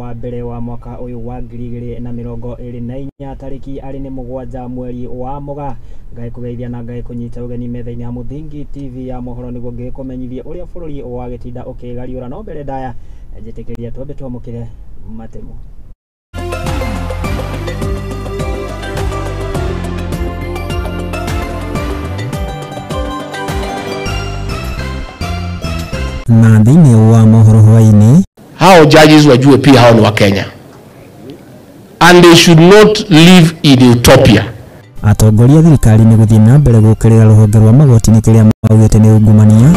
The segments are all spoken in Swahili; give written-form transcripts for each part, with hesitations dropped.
wa mbere wa mwaka ũyũ wa 2024 tarĩki arĩ nĩ 7 mweri wa Mũgaa. Ngagĩkũgeithia na ngagĩkũnyita ũgeni metha-inĩ ya Mũthingi TV ya mohoro nĩguo ngĩkũmenyithie ũrĩa bũrũri wa gĩtinda ũkĩgariũra. No mbere ndaya njĩtĩkĩria twambe twamũkĩre matemo. Na thĩinĩ wa mohoro hwaĩ-inĩ, hao judges wajue pia hao ni wa Kenya and they should not live in utopia. Atongoria thirikari nĩ gũthiĩ na mbere gũkĩrĩra rũhonge rwa magoti nĩ kĩrĩa maugĩte nĩ ungumania.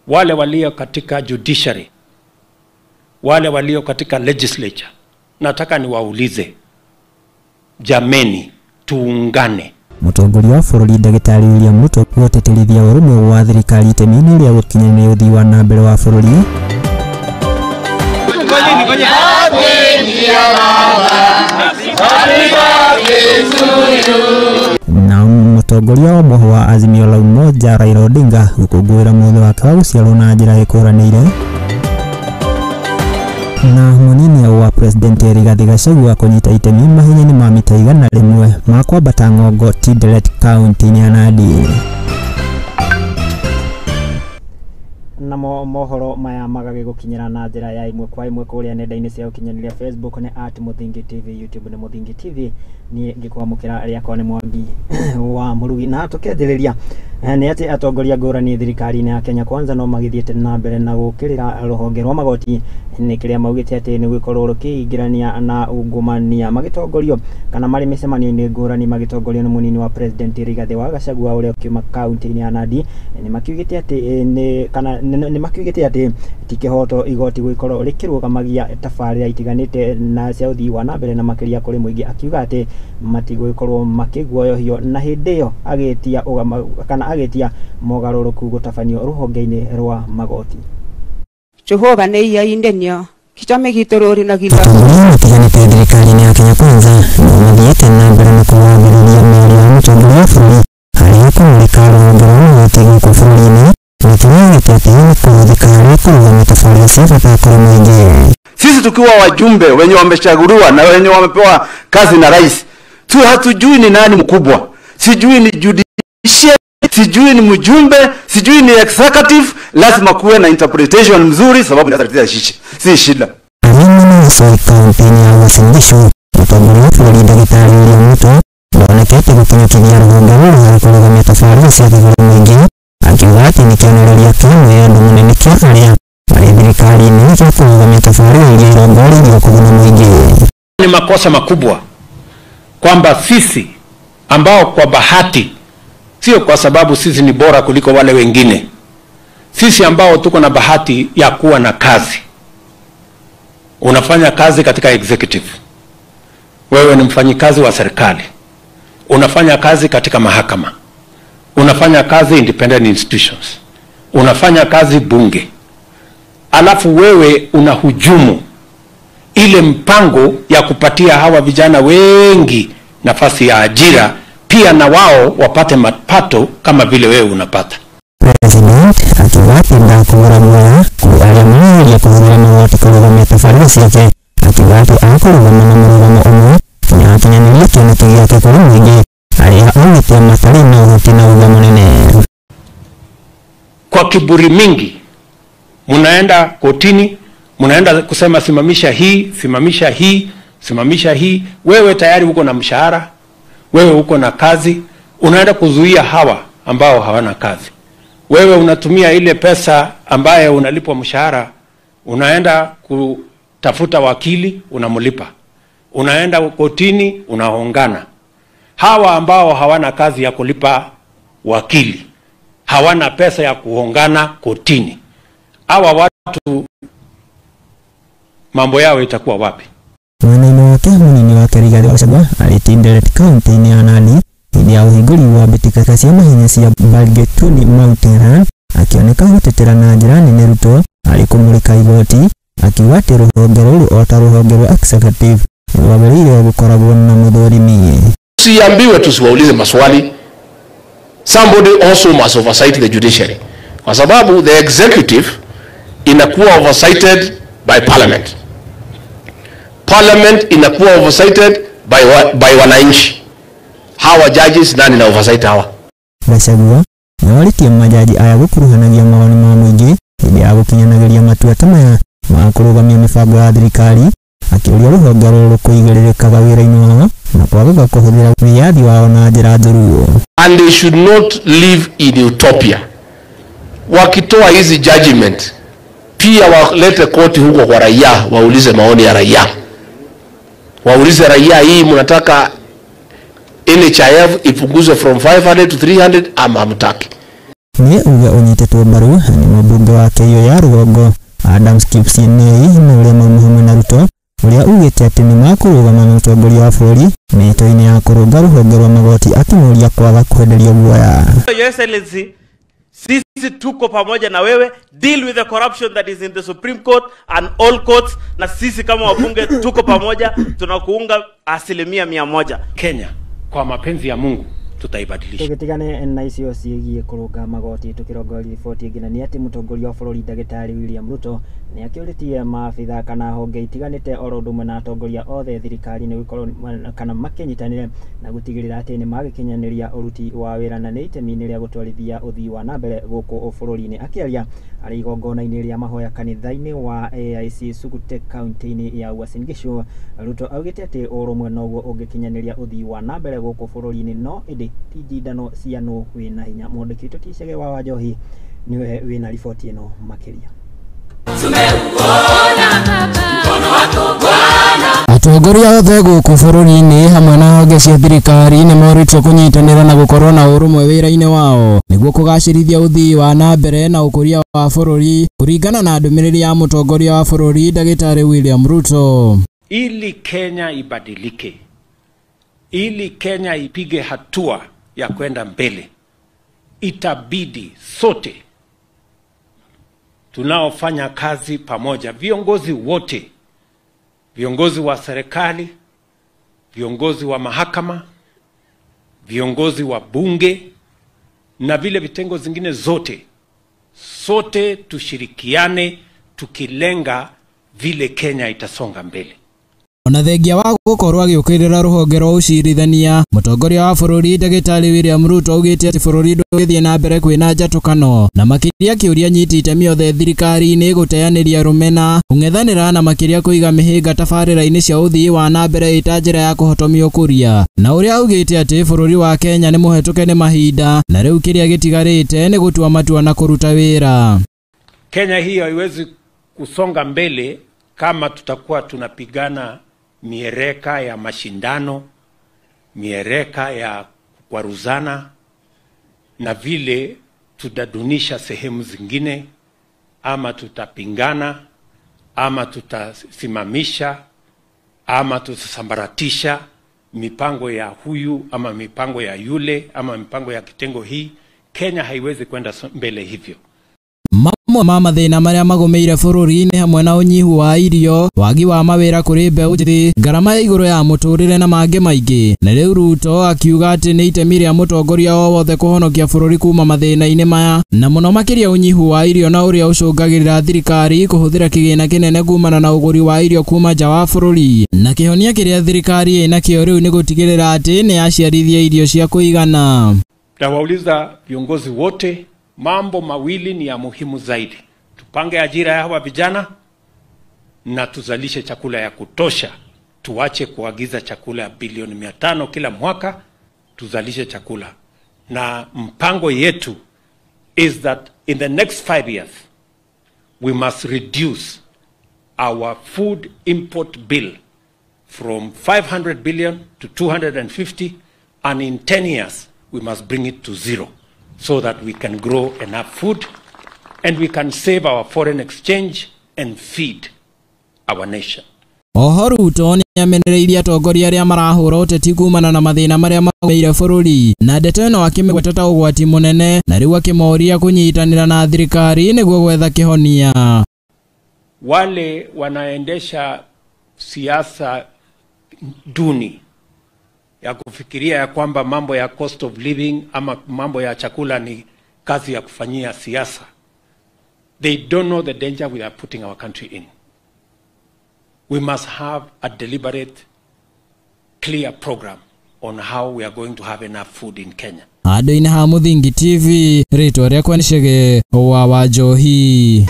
Wale walio katika judiciary, wale walio katika legislature, nataka niwaulize, jameni, tuungane. Mũtongoria wa bũrũri Ndagĩtarĩ William Ruto gũtĩtĩrithia ũrũmwe wa thirikari itemi-inĩ rĩa gũkinyanĩria ũthii wa na mbere wa bũrũri. Na mũtongoria wa mũhwa wa Azimio la Umoja Raila Odinga gũkũngũĩra mũthĩ wake wa gũciarwo na njĩra ĩkũranĩire. Na mũnini wa President Rigathi Gachagua kũnyita itemi mahenya-inĩ ma mita 100 ma kwambata ng'ongo Tinderet kaunti-inĩ ya Nandi. Namo mohoro maya magagĩgũkinyĩra na njĩra ya ĩmwe kwa ĩmwe kũrĩa nenda-inĩ cia ũkinyanĩria Facebook nĩ @Mũthingi TV, YouTube nĩ Mũthingi TV. Niĩ ngĩkwamũkĩra rĩakwa nĩ Mwangi wa Mũrugi. Na tũkĩanjĩrĩria nĩ atĩ atongoria ngũrani thirikari-inĩ ya Kenya Kwanza no magĩthiĩte na mbere na gũkĩrĩra rũhonge rwa magoti nĩ kĩrĩa maugĩte atĩ nĩ gũkorwo rũkĩingĩrania na ungumania, magĩtongorio kana marĩ mĩcemanio-inĩ ngũrani magĩtongorio nĩ mũnini wa President Rigathi wa Gachagua ũrĩa ũkiuma kaunti-inĩ ya Nandi. Nĩ makiugĩte atĩ nĩ kana nĩ makiugĩte atĩ ti kĩhoto igoti gũikorwo rĩkĩrũgamagia tabarĩra itiganĩte na cia ũthii wa na mbere na makĩria kũrĩ mũingĩ, akiuga atĩ matigũgĩkorwo makĩguoyohio na hĩndĩ ĩyo agĩtia kana agĩtia mogarũrũku gũtabanio rũhonge-inĩ rwa magoti. Jehova nĩ iyaindenyo kichome gitorori na gila. Atongoria matiganĩte thirikari-inĩ ya Kenya Kwanza no mathiĩte na mbere na kũgathĩrĩria mĩario ya mũtongoria wa bũrũri harĩ kũmũrĩka rũhonge rwa magoti gũkũ bũrũri-inĩ na kĩrĩa atĩ nĩ kũhũthĩka harĩ kũrũgamia tabarĩra cia bata kũrĩ mũingĩ. Sisi tukiwa wajumbe wenye wamechaguliwa na wenye wamepewa kazi na rais, tu hatujui ni nani mkubwa, sijui ni judiciary, sijui ni mjumbe, sijui ni executive. Lazima kuwe na interpretation mzuri, sababu inatatiza si shida. Kampeni ya Uasin Gishu, mũtongoria wa bũrũri Ndagĩtarĩ William Ruto ndonekete gũkinyũkithia rũhonge rũrũ harĩ kũrũgamia tabarĩra ciake kũrĩ mũingĩ, akiuga atĩ nĩ kĩonereria kĩa mwĩyendo mũnene kĩa arĩa marĩ thirikari-inĩ gĩa kũrũgamia tabarĩra iria irongoreirio kũguna mũingĩ. Ni makosa makubwa kwamba sisi ambao kwa bahati, sio kwa sababu sisi ni bora kuliko wale wengine, sisi ambao tuko na bahati ya kuwa na kazi, unafanya kazi katika executive, wewe ni mfanyikazi wa serikali, unafanya kazi katika mahakama, unafanya kazi independent institutions, unafanya kazi bunge, alafu wewe unahujumu ile mpango ya kupatia hawa vijana wengi nafasi ya ajira, pia na wao wapate mapato kama vile wewe unapata. President akiuga atĩ ndakũgũra guoya kũrĩ arĩa marageria kũhũthĩra magoti kũrũgamia tabarĩra ciake, akiuga atĩ akũrũgama na mũrũgamo ũmwe nginya akinyanĩrie kĩoneki gĩake kũrĩ mũingĩ arĩa augĩte matarĩ na ũhoti na uga mũnene. Kwa kiburi mingi munaenda kotini, munaenda kusema simamisha hii, simamisha hii, simamisha hii. Wewe tayari uko na mshahara, wewe uko na kazi, unaenda kuzuia hawa ambao hawana kazi. Wewe unatumia ile pesa ambaye unalipwa mshahara, unaenda kutafuta wakili, unamlipa. Unaenda kotini, unaongana. Hawa ambao hawana kazi ya kulipa wakili, hawana pesa ya kuongana kotini, hawa watu mambo yao itakuwa wapi? Mwena-inĩ wake mũnini wake Rigathi Gachagua arĩ Tinderet kaunti-inĩ ya Nandi hĩndĩ ya ũhingũri wa mbĩtĩka cia mahenya cia Bargetuni Mountain Run, akĩoneka gũtetera na njĩra nene Ruto harĩ kũmũrĩka igoti, akiuga atĩ rũhonge rũrũ o ta rũhonge rwa executive rwagĩrĩire gũkoragwo na mũthũrimi. Siambiwe tusiwaulize maswali. Somebody also must oversight the judiciary, kwa sababu the executive inakuwa oversighted by parliament. Parliament inakuwa oversighted by wananchi. Hawa judges nani na oversight hawa? Gachagua nĩorĩtie majaji aya gũkuruhanagia mawoni ma mũingĩ hĩndĩ ya gũkinyanagĩria matua ta maya ma kũrũgamia mĩbango ya thirikari, akĩũria rũhonge rũrũ kũigĩrĩrĩkaga wĩra-inĩ wao na kwagaga kũhũthĩra wĩyathi wao na njĩra njũru. And they should not live in utopia. Wakitoa hizi judgment pia walete koti huko kwa raia, waulize maoni ya raia. Waulize raia, hii mnataka NHIF ipunguzwe from 500 to 300 ama hamtaki? Nĩ uge ũnyitĩtwo mbaru nĩ mũmbunge wa Keiyo ya rũgongo Adams Kipsinei na ũrĩa mauma hamwe na Ruto, ũrĩa ugĩte atĩ nĩ makũrũgama na mũtongoria wa bũrũri mĩhĩto-inĩ ya kũrũnga rũhonge rwa magoti, akĩmũria kwaga kwenderio guoya. Your Excellency, sisi tuko pamoja na wewe, deal with the corruption that is in the Supreme Court and all courts, na sisi kama wabunge tuko pamoja, tunakuunga 100%. Kenya kwa mapenzi ya Mungu tutaibadilisha. Tũgĩtigane na icio ciĩgiĩ kũrũnga magoti, tũkĩrongoreria riboti ĩngĩ, na nĩ atĩ mũtongoria wa bũrũri ndagĩtarĩ William Ruto nĩ akĩũrĩtie maabitha kana honge itiganĩte oro ũndũ ũmwe na atongoria othe thirikari-inĩ gũkorwo kana makĩnyitanĩre na gũtigĩrĩra atĩ nĩ magĩkinyanĩria ũruti wa wĩra na nĩ itemi-inĩ rĩa gũtwarithia ũthii wa na mbere gũkũ bũrũri-inĩ. Akĩaria arĩ igongona-inĩ rĩa mahoya kanitha-inĩ wa AIC Sukute kaunti-inĩ ya Uasin Gishu, Ruto augĩte atĩ ũrũmwe noguo ũngĩkinyanĩria ũthii wa na mbere gũkũ bũrũri-inĩ, no ĩndĩ ti njindano cia nũ wĩna hinya. Mwandĩki witũ Ticege wa Wanjohi nĩwe wĩna riboti ĩno makĩria. Atongoria othe gũkũ bũrũri-inĩ hamwe na honge cia thirikari nĩ morĩtio kũnyitanĩra na gũkorwo na ũrũmwe wĩra-inĩ wao nĩguo kũgacĩrithia ũthii wa na mbere na ũkũria wa bũrũri, kũringana na ndũmĩrĩri ya mũtongoria wa bũrũri ndagĩtarĩ William Ruto. Ili Kenya ibadilike, ili Kenya ipige hatua ya kwenda mbele, itabidi sote tunaofanya kazi pamoja, viongozi wote, viongozi wa serikali, viongozi wa mahakama, viongozi wa bunge na vile vitengo zingine zote, sote tushirikiane tukilenga vile Kenya itasonga mbele. Ona thengia wa gũkorwo agĩũkĩrĩra rũhonge rwa ũcirithania, mũtongoria wa bũrũri ndagĩtarĩ William Ruto augĩte atĩ bũrũri ndũgĩthiĩ na mbere kwĩna njatũkano, na makĩria kĩũria nyiti itemi othe thirikari-inĩ gũteanĩria rũmena, kũng'ethanĩra na makĩria kũiga mĩhĩnga tabarĩra-inĩ cia ũthii wa na mbere ĩta njĩra ya kũhotomia ũkũria, na ũrĩa augĩte atĩ bũrũri wa Kenya nĩ mũhetũke nĩ mahinda na rĩu kĩrĩa gĩtigarĩte nĩ gũtua matua na kũruta wĩra. Kenya hii haiwezi kusonga mbele kama tutakuwa tunapigana miereka ya mashindano, miereka ya kukwaruzana, na vile tutadunisha sehemu zingine, ama tutapingana, ama tutasimamisha, ama tutasambaratisha mipango ya huyu, ama mipango ya yule, ama mipango ya kitengo hii. Kenya haiwezi kwenda mbele hivyo. Mamwe ma mathĩna marĩa magũmĩire bũrũri-inĩ hamwe na ũnyihu wa irio, wagi wa mawĩra kũrĩ mbeũ njĩthĩ, ngarama ya igũrũ ya mũtũrĩre na mangĩ maingĩ. Na rĩu Ruto akiuga atĩ nĩ itemi rĩa mũtongoria o wothe kũhonokia bũrũri kuma mathĩna-inĩ maya, na mũno makĩria ũnyihu wa irio na ũrĩa ũcũngagĩrĩra thirikari kũhũthĩra kĩgĩna kĩnene kumana na ũgũri wa irio kuma nja wa bũrũri. Na kĩhonia kĩrĩa thirikari ĩnakĩo rĩu nĩ gũtigĩrĩra atĩ nĩ yaciarithia irio cia kũigana. Nawauliza viongozi wote, mambo mawili ni ya muhimu zaidi. Tupange ajira ya hawa vijana na tuzalishe chakula ya kutosha. Tuache kuagiza chakula ya bilioni 500 kila mwaka, tuzalishe chakula. Na mpango yetu is that in the next 5 years we must reduce our food import bill from 500 billion to 250, and in 10 years we must bring it to zero, so that we can grow enough food and we can save our foreign exchange and feed our nation. Oho Ruto nĩamenereirie atongoria arĩa marahũra ũteti kumana na mathĩna marĩa magũmĩire bũrũri, na ndeto ĩno akĩmĩgweta ta ũgwati mũnene, na rĩu akĩmoria kũnyitanĩra na thirikari nĩguo gwetha kĩhonia. Wale wanaendesha siasa duni ya kufikiria ya kwamba mambo ya cost of living ama mambo ya chakula ni kazi ya kufanyia siasa, they don't know the danger we are putting our country in. We must have a deliberate, clear program on how we are going to have enough food in Kenya. Handũ-inĩ ha Mũthingi TV, rĩtwa rĩakwa nĩ Chege wa Wanjohi.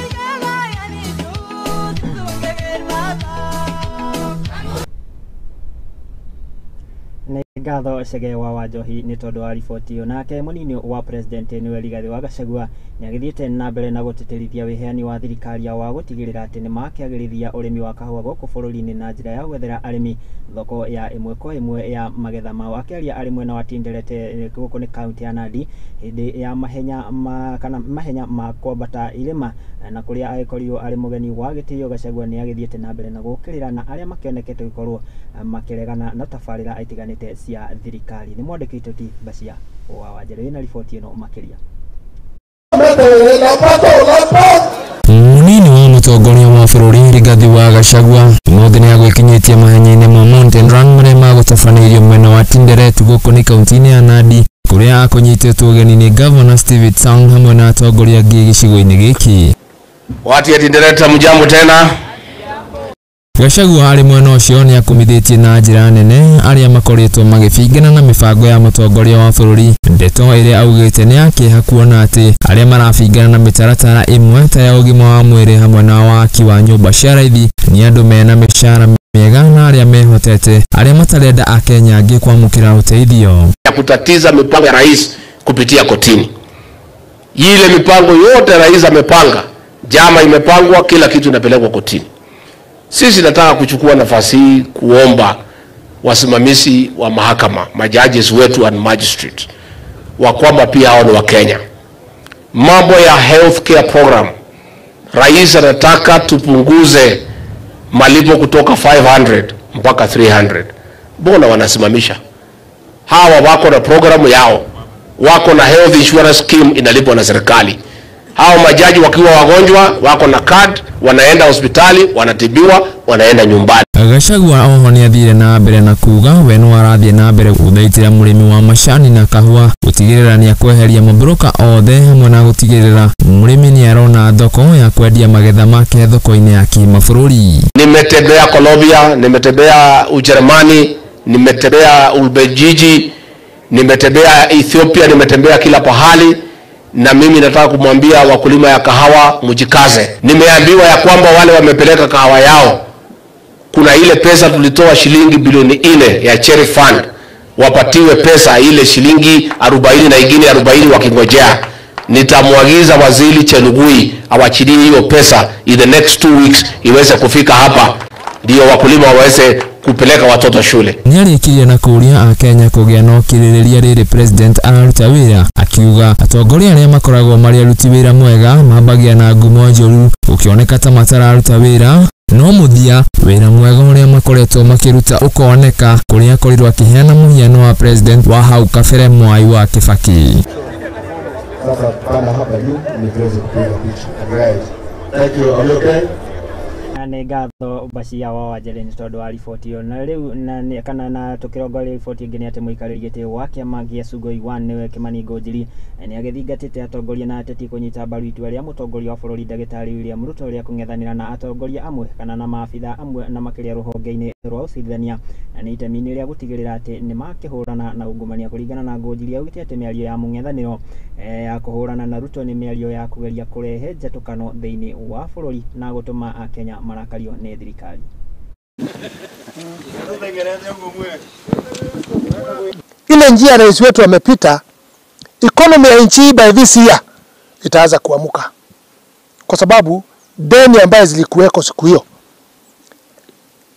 Ngatho Chege wa Wanjohi nĩ tondũ wa riboti ĩyo. Nake mũnini wa president nĩwe Rigathĩ wa Gachagua nĩagĩthiĩte na mbere na gũtĩtĩrithia wĩheani wa thirikari wa gũtigĩrĩra atĩ nĩmakĩagĩrithia ũrĩmi wa kahũa gũkũ bũrũri-inĩ na njĩra ya gwethera arĩmi thoko ya ĩmwe kwa ĩmwe ya magetha mao. Akĩaria arĩ mwena wa Tinderete gũkũ nĩ kaunti ya Nandi hĩndĩ ya mahenya ma kana mahenya ma kwambata irĩma na kũrĩa agĩkorirwo arĩ mũgeni wa gĩtĩo, Gachagua nĩagĩthiĩte na mbere na gũkĩrĩra na arĩa makĩonekete gũkorwo makĩregana na tabarĩra itiganĩte cia thirikari. Nĩ mwandĩki witũ Ti Bacia wa Wanjerĩ na riboti ĩno makĩria. Munini wa mũtongoria wa bũrũri Rigathĩ wa Gachagua ũmũthĩ nĩagwĩkinyĩtie mahenya-inĩ ma Mountain Run marĩa magũtabanĩirio mwena wa Tinderet gũkũ nĩ kaunti-inĩ ya Nandi kũrĩa akũnyitĩtwo ũgeni nĩ Governor Steve Sang hamwe na atongoria angĩ gĩcigo-inĩ gĩkĩ. Watu ya Tinderet, mjambo tena. Gachagua arĩ mwena ũcio nĩakumithĩtie na njĩra nene arĩa makoretwo magĩbingana na mĩbango ya mũtongoria wa bũrũri, ndeto ĩrĩa augĩte nĩ ya kĩeha kuona atĩ arĩa marabingana na mĩtaratara ĩmwe ta ya ũgima wa mwĩrĩ hamwe na waki wa nyũmba cia raithi nĩ andũ mena mĩcara mĩega na arĩa mehotete arĩa matarenda Akenya angĩ kwamũkĩra ũteithio. Ya kutatiza mipango ya rais kupitia kotini. Ile mipango yote rais amepanga, jama imepangwa, kila kitu inapelekwa kotini. Sisi nataka kuchukua nafasi hii kuomba wasimamizi wa mahakama, majudges wetu and magistrates, wa kwamba pia hao ni wa Kenya. Mambo ya healthcare program, rais anataka tupunguze malipo kutoka 500 mpaka 300. Mbona wanasimamisha? Hawa wako na programu yao, wako na health insurance scheme inalipwa na serikali. Hao majaji wakiwa wagonjwa wako na card, wanaenda hospitali, wanatibiwa, wanaenda nyumbani. Gachagua oho nĩathire na mbere na kuga we no arathiĩ na mbere gũthaitĩra mũrĩmi wa macani na kahũa gũtigĩrĩra nĩakweheria maburoka othe hamwe na gũtigĩrĩra mũrĩmi nĩarona thoko ya kwendia magetha make thoko-inĩ ya kĩmabũrũri. Nimetembea Colombia, nimetembea Ujerumani, nimetembea Ubelgiji, nimetembea Ethiopia, nimetembea kila pahali. Na mimi nataka kumwambia wakulima ya kahawa mjikaze. Nimeambiwa ya kwamba wale wamepeleka kahawa yao, kuna ile pesa tulitoa shilingi bilioni 4 ya Cherry Fund, wapatiwe pesa ile shilingi 40 na ingine 40 wakingojea. Nitamwagiza Waziri Chelugui awachilie hiyo pesa in the next 2 weeks iweze kufika hapa, ndio wakulima waweze kupeleka watoto shule. Nĩarĩkirie na kũũria Akenya kũgĩa na ũkirĩrĩria rĩrĩ president araruta wĩra, akiuga atongoria arĩa makoragwo marĩ aruti wĩra mwega mambagia na ngumo njũru gũkĩoneka ta matararuta wĩra, no mũthia wĩra mwega ũrĩa makoretwo makĩruta ũkoneka, kũrĩa akorirwo akĩheana mũhiano wa president wa hau kabere Mwai wa Kibaki. Sasa panda hapa juu ni tuweze kupiga picha. Right. Thank you. Are you okay? Nĩ ngatho Bacia wa Wanjerĩ nĩ tondũ wa riboti ĩyo. Na rĩu na kana na tũkĩrongoreria riboti ĩngĩ nĩ atĩ mũikarĩri gĩtĩ wa kĩama gĩa Sugoi 1 nĩwe Kimani Ngunjiri nĩagĩthingatĩte atongoria na ateti kũnyita mbaru itua rĩa mũtongoria wa bũrũri ndagĩtarĩ William Ruto rĩa kũng'ethanĩra na atongoria amwe kana na maabitha amwe na makĩria rũhonge-inĩ rwa ũcirithania na nĩ itemi-inĩ rĩa gũtigĩrĩra atĩ nĩmakĩhũrana na ungumania. Kũringana na Ngunjiri augĩte atĩ mĩario ya mũng'ethanĩro ya kũhũrana na Ruto nĩ mĩario ya kũgeria kũrehe njatũkano thĩinĩ wa bũrũri na gũtũma Akenya marakario nĩ thirikari. Ile njia rais wetu amepita, economy ya nchi by this year itaanza kuamuka, kwa sababu deni ambayo zilikuweko siku hiyo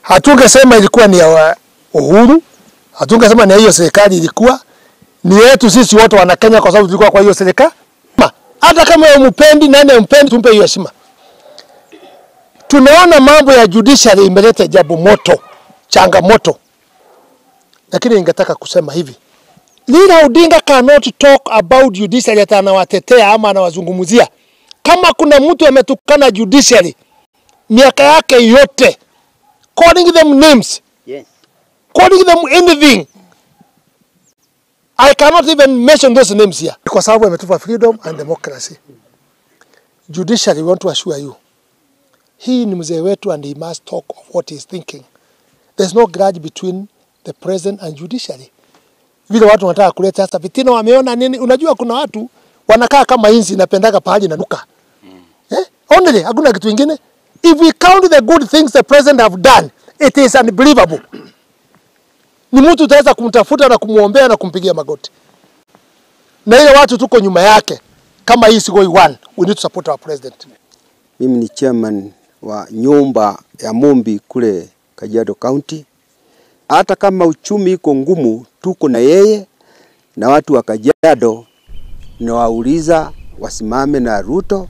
hatungesema ilikuwa ni ya Uhuru, hatungesema ni hiyo serikali, ilikuwa ni yetu sisi wote wana Kenya, kwa sababu tulikuwa kwa hiyo serikali. Hata kama umpendi nani umpendi, tumpe hiyo heshima. Tunaona mambo ya judiciary imeleta jambo moto, changamoto. Lakini ningetaka kusema hivi, Raila Odinga cannot talk about judiciary ata anawatetea ama anawazungumzia. Kama kuna mtu ametukana judiciary miaka yake yote, calling them names, yes, calling them anything, I cannot even mention those names here. Kwa sababu ametupa freedom and democracy. Judiciary, we want to assure you, Hii ni mzee wetu and he must talk of what he is thinking. There's no grudge between the president and judiciary. Vile watu wanataka kuleta sasa fitina, wameona nini? Unajua kuna watu wanakaa kama inzi inapendaga pahali na nuka. Only hakuna kitu kingine. If we count the good things the president have done, it is unbelievable. Ni mtu utaweza kumtafuta na kumuombea na kumpigia magoti. Na ile watu tuko nyuma yake. Kama hii sigoi one, we need to support our president. Mimi ni chairman wa nyumba ya Mumbi kule Kajiado County. Hata kama uchumi iko ngumu, tuko na yeye na watu wa Kajiado, na wauliza wasimame na Ruto.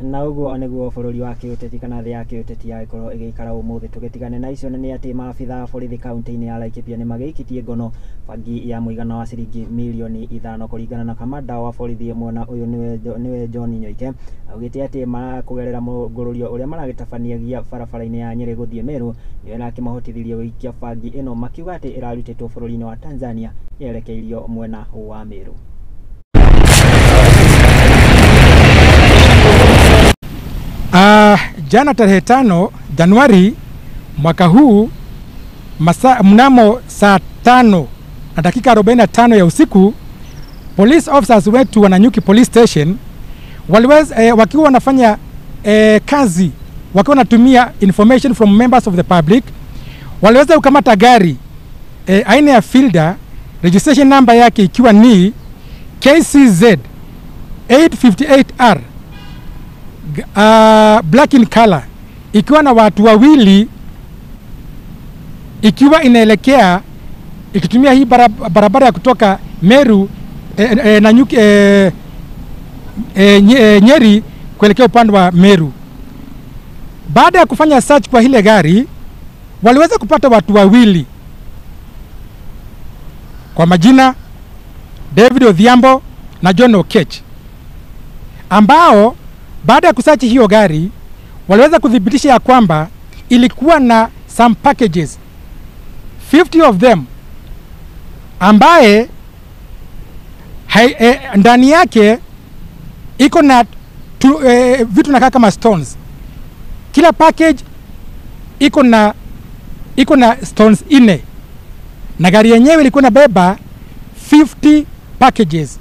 Na uguo niguo bururi wa kiuteti kana thi ya kiuteti yagikorwo igiikara umuthi. Tugitigane na icio ni ati maabitha a borithi kaunti-ini ya Laikipia ni magiikitie ngono bangi ya muigana wa ciringi milioni 5 kuringana na kamanda wa borithi mwena uyu niwe John Nyoike augite ati marakugerera mũngũrũrio uria maragitabaniagia barabara-ini ya Nyeri guthie Meru niyo irakimahotithirie gũikia bangi ino, makiuga ati irarutĩtwo bũrũri-inĩ wa Tanzania yerekeirio mwena wa Meru. Jana tarehe 5 Januari mwaka huu mnamo saa 5 na dakika 45 ya usiku, police officers wetu wa Nanyuki Police Station waliweza wakiwa wanafanya kazi, wakiwa wanatumia information from members of the public, waliweza kukamata gari aina ya Fielder, registration number yake ikiwa ni KCZ 858R, black in color, ikiwa na watu wawili, ikiwa inaelekea ikitumia hii barabara ya kutoka Meru Nanyuki Nyeri kuelekea upande wa Meru. Baada ya kufanya search kwa ile gari, waliweza kupata watu wawili kwa majina David Odhiambo na John Okech, ambao baada ya kusearch hiyo gari waliweza kudhibitisha ya kwamba ilikuwa na some packages 50 of them, ambaye ndani yake iko na vitu nakaa kama stones. Kila package iko na stones 4, na gari yenyewe ilikuwa inabeba 50 packages.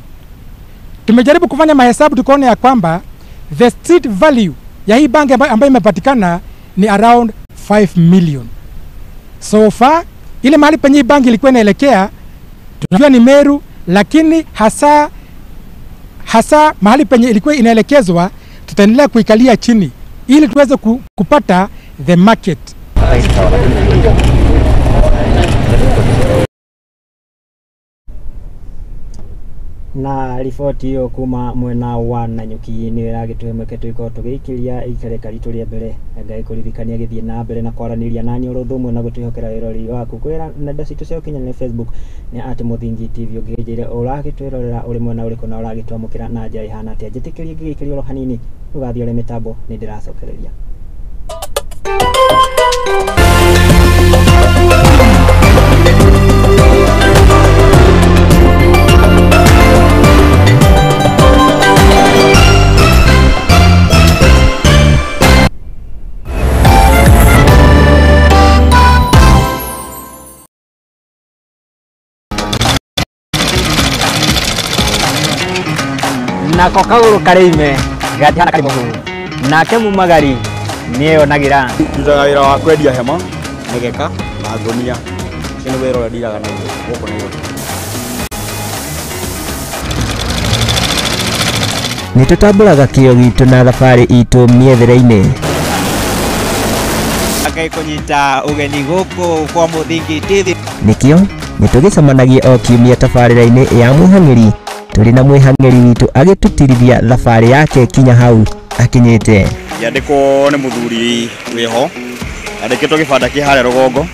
Tumejaribu kufanya mahesabu tukaona ya kwamba the street value ya hii bangi ambayo imepatikana ni around 5 million. So far, ile mahali penye hii bangi ilikuwa inaelekea tunajua ni Meru, lakini hasa mahali penye ilikuwa inaelekezwa tutaendelea kuikalia chini ili tuweze kupata the market. Na riboti iyo kuma mwena wa Nanyuki ni ĩragĩtũhe mweke tũgĩkorwo tũgĩikĩria ikereka ritũ rĩa mbere. Ngai kũririkania gĩthiĩ na mbere na kwaranĩria nani oro ũndũ ũmwe na gũtwĩhokera wĩrori waku kwĩra nenda citũ cia ũkinyanĩria Facebook nĩ at Mũthingi TV. Ũngĩnjĩre ũragĩtwĩrorera ũrĩ mwena ũrĩkũ na ũragĩtwamũkĩra na njĩra ĩhana atĩa, njĩtĩkĩrie ngĩgĩikĩria oro hanini ndũgathiĩ ũrĩ mĩtambo nĩ ndĩracokereria. Nako kaguru karĩime gatihana karĩ mũhu nake mumagari nĩeyonagira. Ndutaga wĩra wa kwendia hema, mĩgeka na ngũnia. Ũcio nĩ wĩra ũrĩa ndiraga naguo gũkũ Nairobi. Nĩ tũtambũraga kĩo gitũ na thabarĩ itũ mĩethere-inĩ. Ngai kũnyita ũgeni gũkũ kwa Mũthingi TV. Nĩkĩo nĩtũgĩcemanagia o kiumia tabarĩra-inĩ ya Mwĩhang'ĩri tũrĩ na mwĩhang'ĩri witũ agĩtũtirithia thabarĩ yake kinya hau akinyĩte. Yandĩkwo nĩ mũthuri wĩho, yandĩkĩtwo gĩbanda kĩ harĩa rũgongo.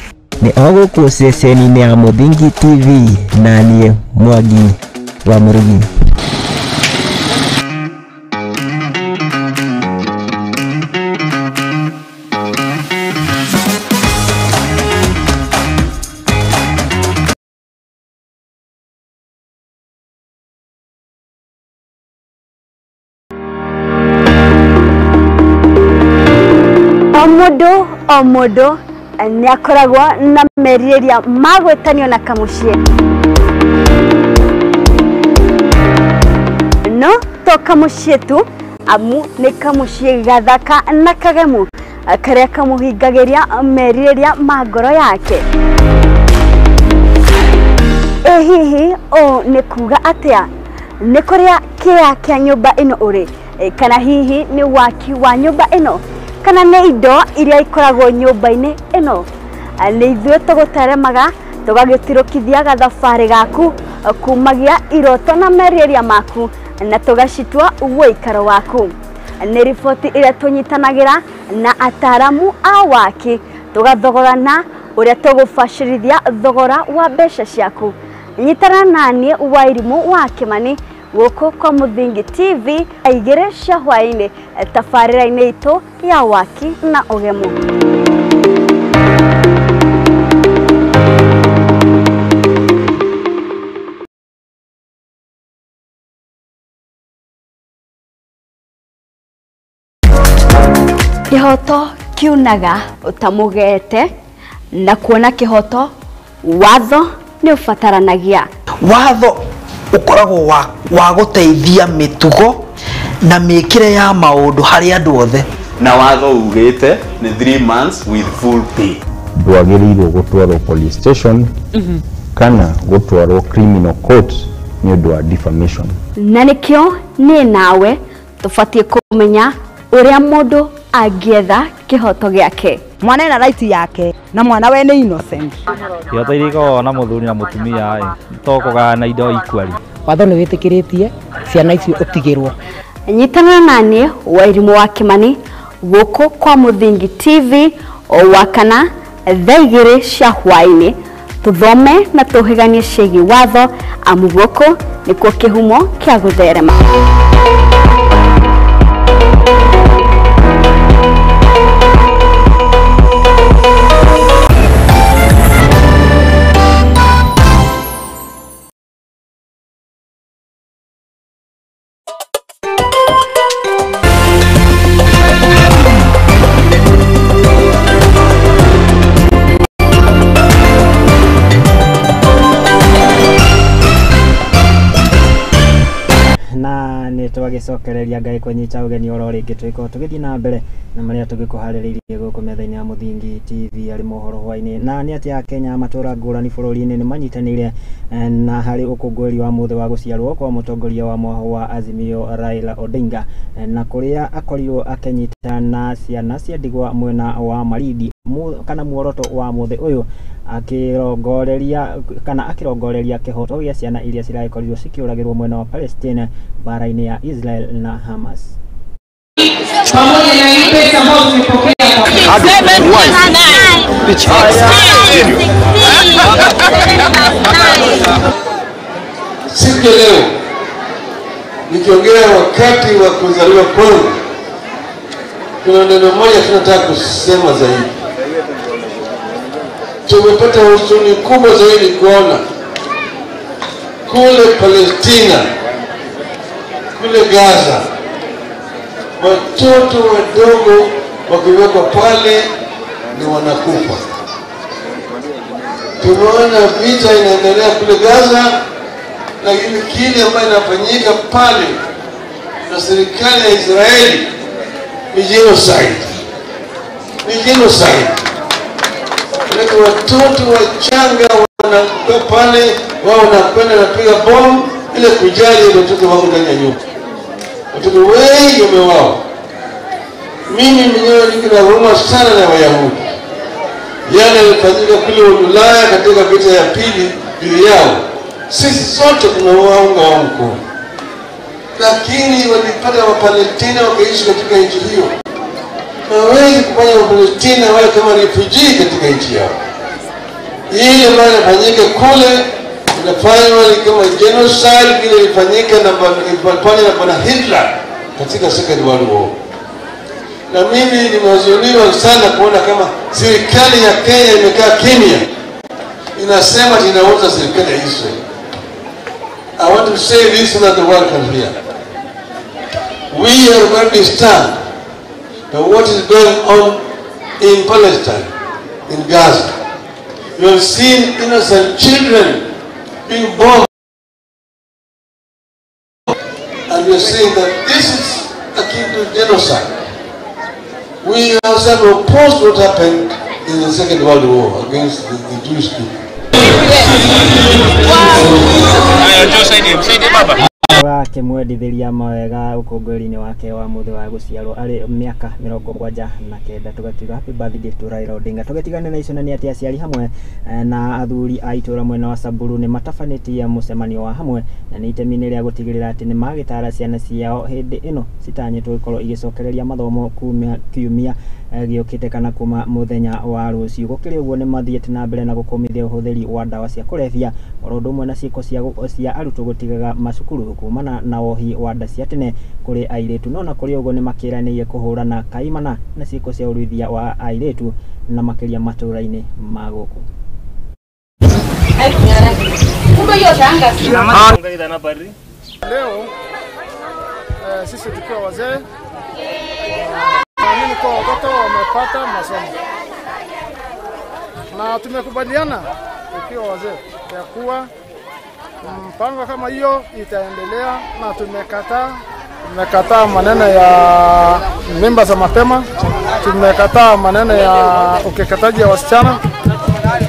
Nĩ o gũkũ ceceni-inĩ ya Mũthingi TV na niĩ Mwangi wa Mũrugi. O mũndũ nĩ akoragwo na merirĩria ma gwĩtanio na kamũciĩ, no to kamũciĩ tu, amu nĩ kamũciĩ gathaka na kagemu karĩa kamũhingagĩria merirĩria ma ngoro yake. Ĩ hihi ũũ nĩ kuga atĩa? Nĩ kũrĩa kĩea kĩa nyũmba ĩno ũrĩ, kana hihi nĩ waki wa nyũmba ĩno, kana nĩ indo iria ikoragwo nyũmba-inĩ ĩno? Nĩ ithuĩ tũgũteremaga tũgagĩtirũkithia gathabarĩ gaku kumagia iroto na merirĩria maku na tũgacitua ũikaro waku. Nĩ riboti ĩrĩa tũnyitanagĩra na ataramu a waki tũgathogorana ũrĩa tũgũbacĩrithia thogora wa mbeca ciaku. Nyitana naniĩ Wairimũ wa Kĩmani gũkũ kwa Mũthingi TV 2 cia hwaĩ-inĩ tabarĩra-inĩ itũ ya waki na ũgemu. Kĩhoto kiunaga ũtamũgete, na kuona kĩhoto watho nĩ ũbataranagia. Watho ũkoragwo wa gũteithia mĩtugo na mĩkĩre ya maũndũ harĩ andũ othe. Na watho ugĩte nĩ 3 months with full pay. Ndwagĩrĩirwo gũtwarwo police station kana gũtwarwo criminal court nĩ ũndũ wa defamation. Na nĩkĩo niĩ nawe tũbatiĩ kũmenya ũrĩa mũndũ angĩetha kĩhoto gĩake. Mwana ena right yake na mwana we nĩ innocent. Kĩhoto iria ikoragwo na mũthuri na mũtumia ĩ to kũgayana indo equally. Watho nĩ wĩtĩkĩrĩtie ciana icio ũtigĩrwo. Nyitana naniĩ Wairimũ wa Kĩmani gũkũ kwa Mũthingi TV o wakana thaa 2 cia hwaĩ-inĩ, tũthome na tũhĩganie ciĩgiĩ watho, amu gũkũ nĩkuo kĩhumo kĩa gũtherema. Twagicokereria Ngai kũnyita ũgeni oro rĩngĩ twĩkorwo tũgĩthiĩ na mbere na marĩa tũgĩkũharĩrĩirie gũkũ metha-inĩ ya Mũthingi TV arĩ mohoro hwaĩ-inĩ. Na nĩ atĩ Akenya matũra ngũrani bũrũri-inĩ nĩ manyitanĩire na harĩ ũkũngũĩri wa mũthĩ wa gũciarwo kwa mũtongoria wa mwaho wa Azimio Raila Odinga, na kũrĩa akorirwo akĩnyita na ciana cia ndigwa mwena wa Malindi kana muoroto wa mũthĩ ũyũ akirongoreria kana akirongoreria kĩhoto gĩa ciana iria ciragĩkorirwo cikĩũragĩrwo mwena wa Palestine bara-inĩ ya Israel na Hamas. Pamoja na hii pesa ambayo tumepokea siku ya leo, nikiongea wakati wa kuzaliwa kwangu, kuna neno moja tunataka kusema zaidi. Tumepata huzuni kubwa zaidi kuona kule Palestina, kule Gaza, watoto wadogo wakiwekwa pale ni wanakufa. Tumeona vita inaendelea kule Gaza, lakini kile ambayo inafanyika pale na serikali ya Israeli ni genocide. Ni genocide. Lakini watoto wachanga wanakuwa pale, wao wanakwenda napiga bomu ile kujali watoto wao ndani ya nyumba. Watoto wengi wameuawa. Mimi mwenyewe niko na huruma sana na Wayahudi. Yale yalifanyika kule Ulaya katika vita ya pili juu yao, sisi sote tunawaunga wao mkono. Lakini walipata Wapalestina wakaishi katika nchi hiyo. Hawezi kufanya Wapalestina wawe kama refugee katika nchi yao. Ile ambayo inafanyika kule inafanywa ni kama genocide vile ilifanyika na Bwana Hitler katika Second World War. Na mimi nimehuzuniwa sana kuona kama serikali ya Kenya imekaa kimya, inasema inauza serikali ya Israel. I want to say this so that the world can hear. We are very disturbed by what is going on in Palestine, in Gaza. You have seen innocent children being bombed. And we are saying that this is akin to genocide. We ourselves opposed what happened in the Second World War against the Jewish people. Akĩmwendithĩria mawega ũkũngũĩri-inĩ wake wa mũthĩ wa gũciarwo arĩ mĩaka 79. Tũgakiuga happy birthday to Raila Odinga. Tũgĩtigane na icio na nĩ atĩ aciari hamwe na athuri a itũra mwena wa Samburu nĩ matabanĩtie mũcemanio wa hamwe na nĩ itemi-inĩ rĩa gũtigĩrĩra atĩ nĩ magĩtara ciana ciao hĩndĩ ĩno citanyĩtwo gũkorwo igĩcokereria mathomo kuma kiumia gĩũkĩte kana kuma mũthenya wa rũciũ. Gũkĩrĩ ũguo nĩ mathiĩte na mbere na gũkũmithia ũhũthĩri wa ndawa cia kũrebia oro ũndũ ũmwe na ciĩko cia arutwo gũtigaga macukuru kumana na wohi wa nda cia tene kũrĩ airĩtu. No na kũrĩ ũguo nĩ makĩranĩire kũhũrana kaimana na ciĩko cia ũruithia wa airĩtu na makĩria matũũra-inĩ ma gũkũ. Leo sisi tukiwa wazee naamini kwa watoto wamepata masomo na tumekubaliana tukiwa wazee ya kuwa mpango kama hiyo itaendelea, na tumekataa maneno ya mimba za mapema, tumekataa maneno ya ukeketaji wa wasichana,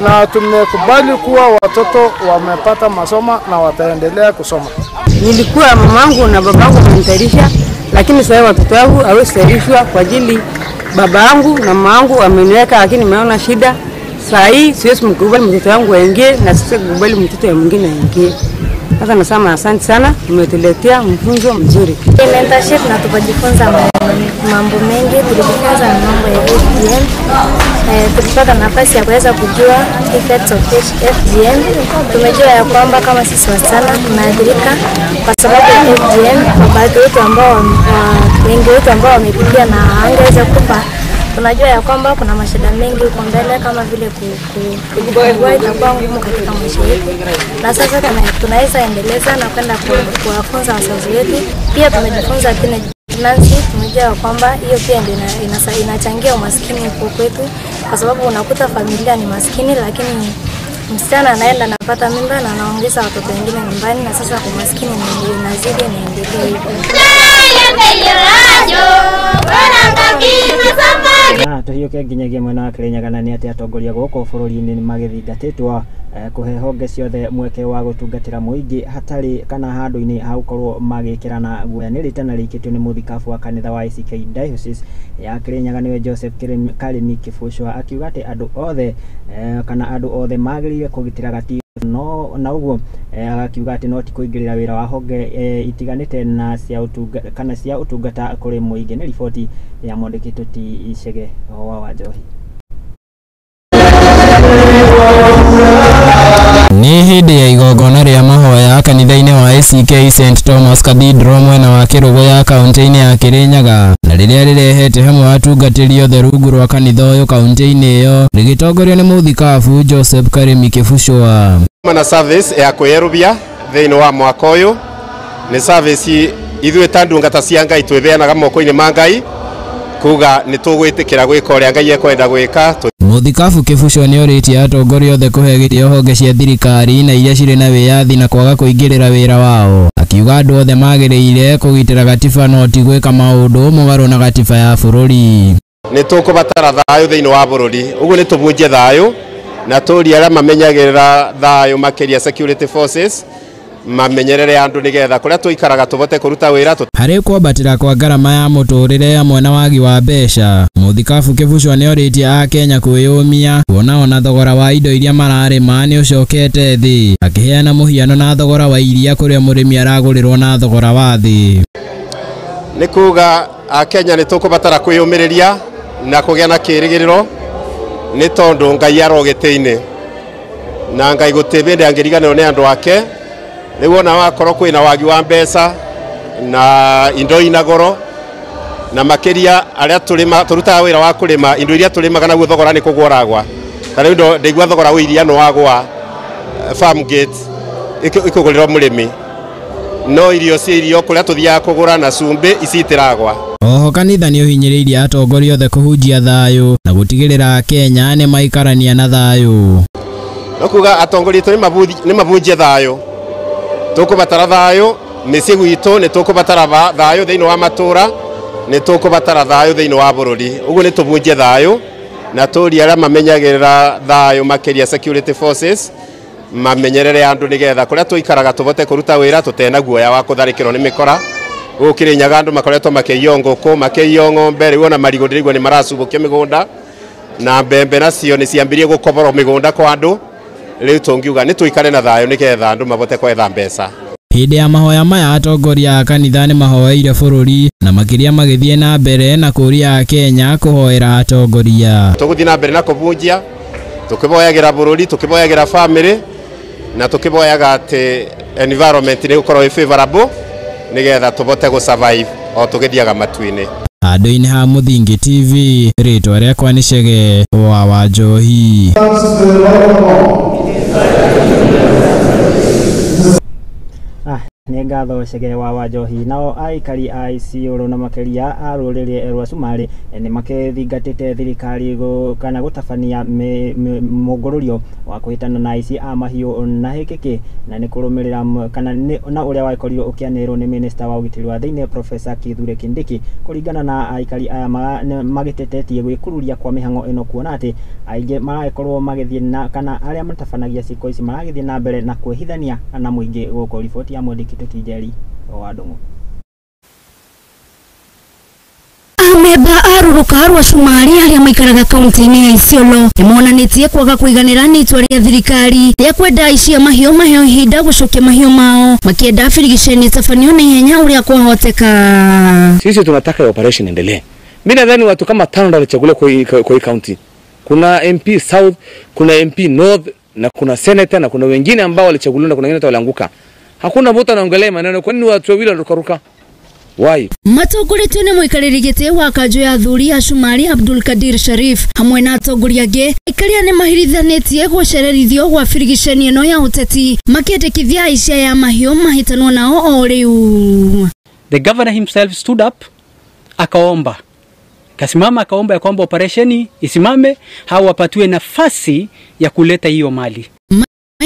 na tumekubali kuwa watoto wamepata masomo na wataendelea kusoma. Nilikuwa mamangu na babangu wamenitayarisha, lakini sasa watoto wangu hawezi kwa ajili babangu na mamangu wameniweka, lakini nimeona shida. Saa hii siwezi mkubali mtoto wangu aingie na siwezi kukubali mtoto mwingine aingie. Sasa nasema asante sana, umetuletea mfunzo mzuri. Mentorship na tukajifunza mambo mengi, tulijifunza mambo ya FGM. Tulipata nafasi ya kuweza kujua effects of FGM. Tumejua ya kwamba kama sisi wasichana tunaathirika kwa sababu ya FGM. Baadhi wetu ambao wengi wetu ambao wamepitia na angeweza kufa, tunajua ya kwamba kuna mashida mengi huko mbele kama vile kujifungua itakuwa ngumu katika maisha yetu, na sasa tunaweza endeleza na kwenda kuwafunza wazazi wetu. Pia tumejifunza teenage pregnancy, tumejua kwamba hiyo pia ndio inachangia umaskini huko kwetu, kwa sababu unakuta familia ni maskini lakini msichana anaenda anapata mimba na anaongeza watoto wengine nyumbani, na sasa umaskini inazidi inaendelea hivyo. Na tuhiũke nginyagia mwena wa Kirinyaga na nĩ atĩ atongoria gũkũ bũrũri-inĩ nĩmagĩthingatĩtwo kũhe honge ciothe mweke wa gũtungatĩra mũingĩ hatarĩ kana handũ-inĩ ha gũkorwo magĩkĩrana guoya. Nĩ rĩtana rĩikĩtio nĩ mũthikabu wa kanitha wa ACK Diocese ya Kirinyaga nĩwe Joseph Karimi Kĩbũcwa, akiuga atĩ andũ othe kana andũ othe magĩrĩire kũgitĩra gatiba no na ũguo agakiuga atĩ no ti kũingĩrĩra wĩra wa honge itiganĩte na cia ũtungata kana cia ũtungata kũrĩ mũingĩ. Nĩ riboti ya mwandĩkĩtwo ti Icege wa Wanjohi. Nĩ hĩndĩ ya igongona rĩa mahoya kanitha-inĩ wa ACK St Thomas Cathedral mwena wa Kĩrũgũya kaunti-inĩ ya Kirinyaga, na rĩrĩa rĩrehete hamwe atungatĩri othe rungu rwa kanitha ũyũ kaunti-inĩ ĩyo rĩgĩtongorio nĩ mũthikabu Joseph Karimi Kĩbucũa. Na service ya kwĩyerũbia thĩinĩ wa mwaka ũyũ nĩ service ithuĩ ta ndungata cia Ngai twĩtheanaga moko-inĩ ma Ngai kuga nĩ tũgwĩtĩkĩra gwĩka ũrĩa Ngai ekwenda gwĩka. Mũthikabu Kĩbucũa nĩorĩtie atongoria othe kũhe gĩtĩo honge cia thirikari na iria cirĩ na wĩyathi na kwaga kũingĩrĩra wĩra wao, akiuga andũ othe magĩrĩire kũgitĩra gatiba no ti gwĩka maũndũ mũgarũ na gatiba ya bũrũri. Nĩ tũkũbatara thayũ thĩinĩ wa bũrũri, ũguo nĩ tũbunjie thayũ na tũrie arĩa mamenyagĩrĩra thayũ makĩria security forces mamenyerere andu nigetha kuria tuikaraga tubote kuruta wira. Harĩ kwambatĩra kwa ngarama ya mũtũrĩre hamwe na wagi wa mbeca, mũthikabu Kĩbucũa nĩorĩtie akenya kwĩyũmia kuona ona thogora wa indo iria mararĩma nĩũcokete thĩ, akĩheana mũhiano na thogora wa iria kũrĩa mũrĩmi aragũrĩrwo na thogora wa thĩ. Nĩ kuga akenya nĩ tũkũbatara kwĩyũmĩrĩria na kũgĩa na kĩrĩgĩrĩro nĩ tondũ Ngai aro gĩtĩ-inĩ na Ngai gũtirĩ hĩndĩ angĩriganĩrwo nĩ andũ ake. Rĩu ona wakorwo kwĩna wagi wa mbeca na indo ina goro na makĩria arĩa tũrĩma tũrutaga wĩra wa kũrĩma indo iria tũrĩmaga naguo thogora nĩ kũgwa ũragwa. Ta rĩu ndaigua thogora wa iria nĩ wagwa farm gate ikũgũrĩrwo mũrĩmi, no irio cia irio kũrĩa tũthiaga kũgũra na cumbĩ ici itiragwa. Oho kanitha nĩ ũhinyĩrĩirie atongoria othe kũhunjia thayũ na gũtigĩrĩra Kenya nĩ maikarania na thayũ. No kuga atongoria itũ nĩ mabunjie thayũ, tũkũbatara thayũ mĩciĩ gwitũ, nĩ tũkũbatara thayũ thĩinĩ wa matũra, nĩ tũkũbatara thayũ thĩinĩ wa bũrũri. Ũguo nĩ tũbunjie thayũ na tũrie arĩa mamenyagĩrĩra thayũ makĩria security forces mamenyerere andũ nĩgetha kũrĩa tũikaraga tũbote kũruta wĩra tũtena guoya wa kũtharĩkĩrwo nĩ mĩkora. Gũkũ Kĩrĩnyaga andũ makoretwo makĩiywo ngũkũ, makĩiywo ng'ombe, rĩu ona marigũ ndĩraigua nĩ maracubũkio mĩgũnda, na mbembe nacio nĩ ciambirie gũkoborwo mĩgũnda kwa andũ. Rĩu tũngiuga nĩ tũikare na thayũ nĩgetha andũ mabote kwetha mbeca. Hĩndĩ ya mahoya maya atongoria a kanitha nĩ mahoeire bũrũri na makĩria magĩthiĩ na mbere na kũũria Akenya kũhoera atongoria. Tũgũthiĩ na mbere na kũbunjia tũkĩboyagĩra bũrũri, tũkĩboyagĩra family, na tũkĩboyaga atĩ environment nĩ gũkorwo ĩ favorable nĩgetha tũbote gũ survive o tũgĩthiaga matu-inĩ. Handũ-inĩ ha Mũthingi TV, rĩtwa rĩakwa nĩ Chege wa Wanjohi. Nĩ ngatho Chege wa Wanjohi. Nao aikari a Isiolo na makĩria a rũrĩrĩ rwa Cumarĩ nĩ makĩthingatĩte thirikari kana gũtabania mũngũrũrio wa kũhĩtana na aici a mahiũ na hĩkĩkĩ, na nĩ kũrũmĩrĩra kana na ũrĩa wakorirwo ũkĩanĩrĩrwo nĩ minista wa ũgitĩri wa thĩinĩ Professor Kithure Kindiki. Kũringana na aikari aya magĩtetetie gwĩkururia kwa mĩhang'o ĩno kuona atĩ aingĩ maragĩkorwo magĩthiĩ na kana arĩa matabanagia ciĩko ici maragĩthiĩ na mbere na kwĩhithania na mũingĩ gũkũ. Riboti ya mwandĩki Njeri wa Ndung'u. Amemba a rũrũka rwa Cumarĩ arĩa maikaraga kaunti-inĩ ya Isiolo nĩmonanĩtie kwaga kũiganĩra nĩ itua rĩa thirikari rĩa kwenda aici a mahiũ maheo ihinda gũcokia mahiũ mao, makĩenda birigiceni ĩtabanio na ihenya ũrĩa kwahoteka. Sisi tunataka operation endelee. Mimi nadhani watu kama 5 ndio walichaguliwa kwa hii county. Kuna MP South, kuna MP North na kuna senator na kuna wengine ambao walichaguliwa na kuna wengine walianguka. Hakuna mtu anaongelea maneno, kwa nini watu wawili wanarukaruka? Why? Matongoretio nĩ mũikarĩri gĩtĩ wa kanjũ ya athuri a Cumarĩ Abdul Kadir Sharif hamwe na atongoria angĩ, aikaria nĩ mahirithanĩtie gũcererithio gwa birigiceni ĩno ya ũteti, makĩendekithia aici aya mahiũ mahĩtanwo nao o rĩu. The governor himself stood up akaomba, kasimama akaomba ya kwamba operesheni isimame, hao wapatiwe nafasi ya kuleta hiyo mali.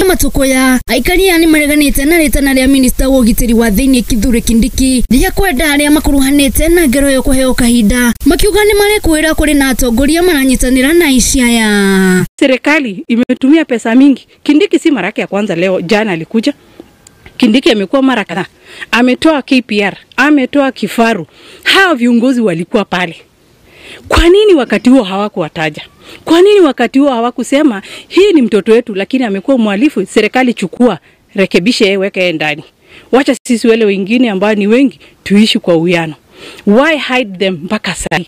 Matuko ya aikaria nĩ mareganĩte na rĩtana rĩa minista wa ũgitĩri wa thĩinĩ Kithure Kindiki rĩa kwenda arĩa makuruhanĩte na ngero ĩyo kũheo kahinda, makiuga nĩ marekwĩra kũrĩ na atongoria maranyitanĩra na aici aya. Serikali imetumia pesa mingi. Kindiki si mara yake ya kwanza leo, jana alikuja. Kindiki amekuwa mara kadhaa. Ametoa KPR, ametoa kifaru. Hawa viongozi walikuwa pale. Kwa nini wakati huo hawakuwataja? Kwa nini wakati huo hawakusema hii ni mtoto wetu lakini amekuwa mhalifu, serikali chukua, rekebishe, weke ndani. Wacha sisi wale wengine ambao ni wengi tuishi kwa uwiano. Why hide them mpaka sasa?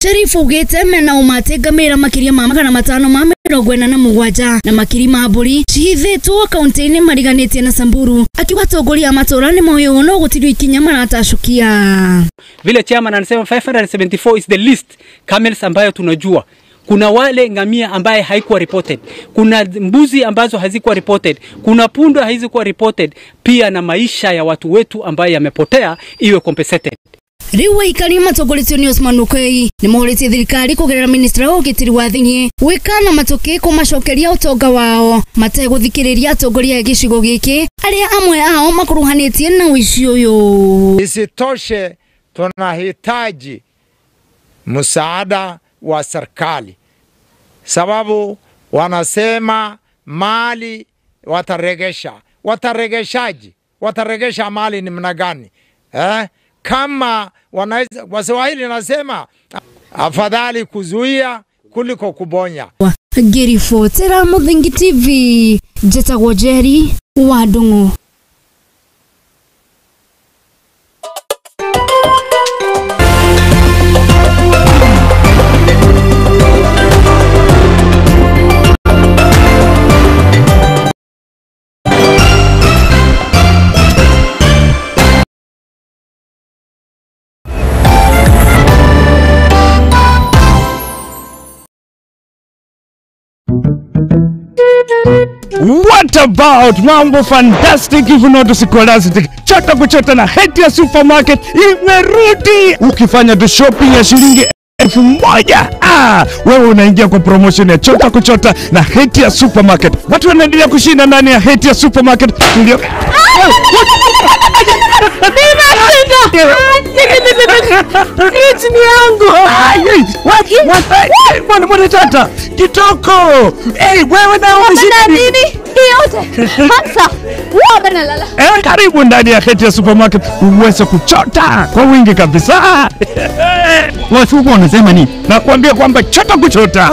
Sharifu ugite mena umate ngamĩra makĩria ma 547 na makiri ma mbũri cihithĩtwo kaunti-inĩ mariganĩtie na Samburu, akiuga atongoria a matũra nĩ moĩ ũũ no gũtirĩ ikinya maratacũkia. Vile chairman anasema 574 is the least camels ambayo tunajua. Kuna wale ngamia ambaye haikuwa reported, kuna mbuzi ambazo hazikuwa reported, kuna punda hazikuwa reported, pia na maisha ya watu wetu ambaye yamepotea iwe compensated. Rĩu aikari matongoretio nĩ Osman Okei nĩ mohorĩtie thirikari kũgerera ministra wa ũgitĩri wa thĩinĩ gwĩka na matũkĩ kũmacokeria ũtonga wao mategũthikĩrĩria atongoria a gĩcigo gĩkĩ arĩa amwe ao makuruhanĩtie na ũici ũyũ. Isitoshe, tunahitaji msaada wa serikali, sababu wanasema mali wataregesha. Wataregeshaji? Wataregesha mali ni mna gani? Kama wanaweza, Waswahili nasema afadhali kuzuia kuliko kubonya. Ngĩribotera Mũthingi TV, njĩtagwo Njeri wa Ndung'u. Thank you. What about mambo fantastic if not scholastic? Chota kuchota na Hetia Supermarket imerudi. Ukifanya tu shopping ya shilingi 1000, wewe unaingia kwa promotion ya chota kuchota na Hetia Supermarket. Watu wanaendelea kushinda ndani ya Hetia Supermarket. Ndio. Fridge ni yangu. Bwana tata. Kitoko. Wewe na unashinda nini? Yote. Hamsa. Wewe bana lala. Karibu ndani ya Hetia Supermarket uweze kuchota kwa wingi kabisa. Watu wanasema nini? Nakwambia kwamba chota kuchota.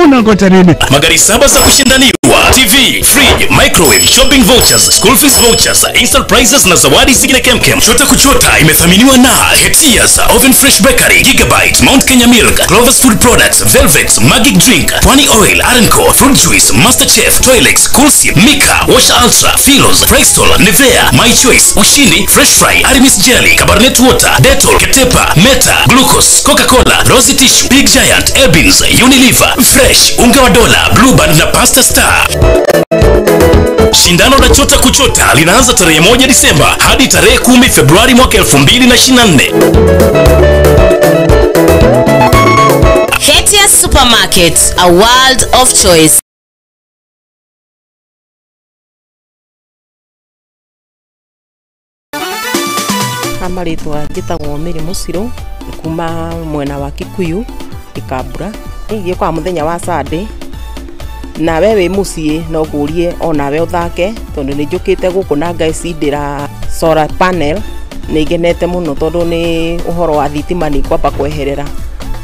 Unangoja nini? Magari 7 za kushindaniwa, TV, fridge, microwave, shopping vouchers, school fees vouchers, instant prizes na zawadi zingine kemkem. Chota kuchota imethaminiwa na Hetias, Oven Fresh Bakery, Gigabyte, Mount Kenya Milk, Clover's Food Products, Velvet, Magic Drink, Pwani Oil, Arenco, Fruit Juice, Master Chef, Toilex, Coolsi, Mika, Wash Ultra, Philos, Bristol, Nivea, My Choice, Ushindi, Fresh Fry, Aramis Jelly, Cabernet Water, Dettol, Ketepa, Meta, Glucose, Coca-Cola, Rosy Tissue, Big Giant, Ebins, Unilever, Fresh, Unga wa Dola, Blue Band na Pasta Star. Shindano la Chota Kuchota linaanza tarehe 1 Disemba hadi tarehe 10 Februari mwaka 2024. Hetia Supermarket, a world of choice. Marĩtwa njĩtagwo Mary Mũcirũ kuma mwena wa Kikuyu Ikambura. Gĩũkaga mũthenya wa Sunday nawe wĩ mũciĩ no ngũrie onawe ũthake tondũ nĩ njũkĩte gũkũ na ngecindĩra solar panel. Nĩ ngenete mũno tondũ nĩ ũhoro wa thitima nĩ kwamba kweherera,